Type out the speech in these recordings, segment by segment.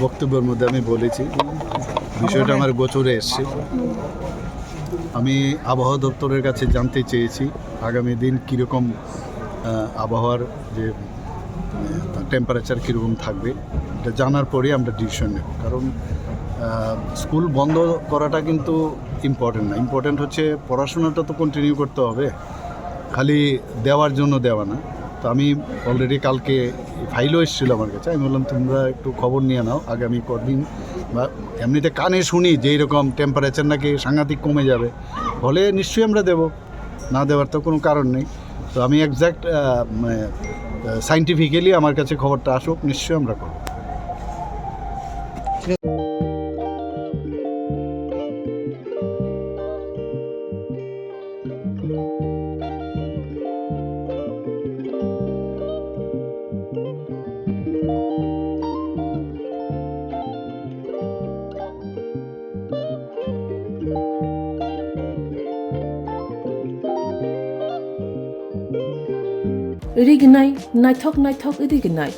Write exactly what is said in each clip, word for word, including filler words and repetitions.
বক্তব্যের মধ্যে আমি বলেছি, বিষয়টা আমার গোচরে এসছে। আমি আবহাওয়া দপ্তরের কাছে জানতে চেয়েছি আগামী দিন কীরকম, আহ, আবহাওয়ার যে, আহ, টেম্পারেচার কীরকম থাকবে, এটা জানার পরেই আমরা ডিসিশন নেব। কারণ, আহ, স্কুল বন্ধ করাটা কিন্তু ইম্পর্টেন্ট না। ইম্পর্টেন্ট হচ্ছে পড়াশোনাটা তো কন্টিনিউ করতে হবে, খালি দেওয়ার জন্য দেওয়া না। তো আমি অলরেডি কালকে ফাইলও এসেছিল আমার কাছে, আমি বললাম, "তোমরা একটু খবর নিয়ে নাও আগামী কদিন।" বা এমনিতে কানে শুনি যে এইরকম টেম্পারেচার নাকি সাংঘাতিক কমে যাবে, ফলে নিশ্চয়ই আমরা দেব, না দেওয়ার তো কোনো কারণ নেই। তো আমি এক্স্যাক্ট, আহ, মানে, আহ, সায়েন্টিফিক্যালি আমার কাছে খবরটা আসুক, নিশ্চয়ই আমরা করব। Rignai, naithok naithok rignai.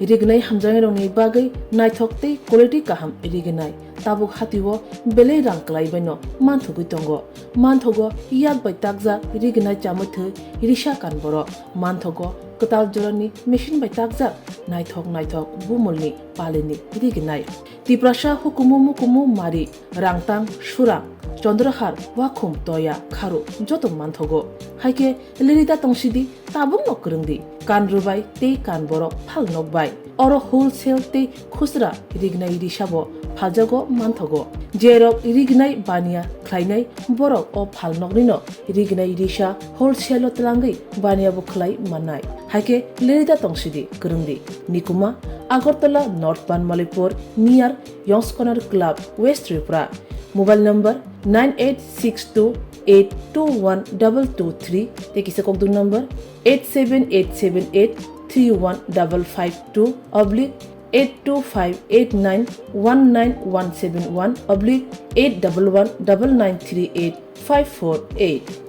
Rignai hamjaknairokni bagwi naithok tei quality kaham rignai. Tabuk hatio belai rang kwlaibaino manthogwi tongo. Manthogo yak bai takjak rignai chamwi thwi risa kan borok. Manthogo kwtal jorani machine bai takjak naithok naithok bumulni palini rignai. Tiprasa hukumu mukumu mari, rangtang, surang, chondrahar, wakhum, toya, kharu joto manthogo. Haikhe lerida tongsidi, tabukno kwrwngdi, kan rwbai tei kan borok phal nokbai. Oro wholesale tei khusra rignai risabo phaljago manthogo. Jerok rignai baniya khlainai borok o phal noknino rignai risa wholesale-o twlangwi baniya bo khlai mannai. Haikhe lerida tongsidi, kwrwngdi. Nikuma, Agartala North Banmalipur, near Yongs Corner Club, West Tripura. Mobile number nine eight six two eight two one double two three, tei kisa kokduk number eight seven eight seven eight three one double five two oblique eight two five eight nine one nine one seven one oblique eight double one double nine three eight five four eight.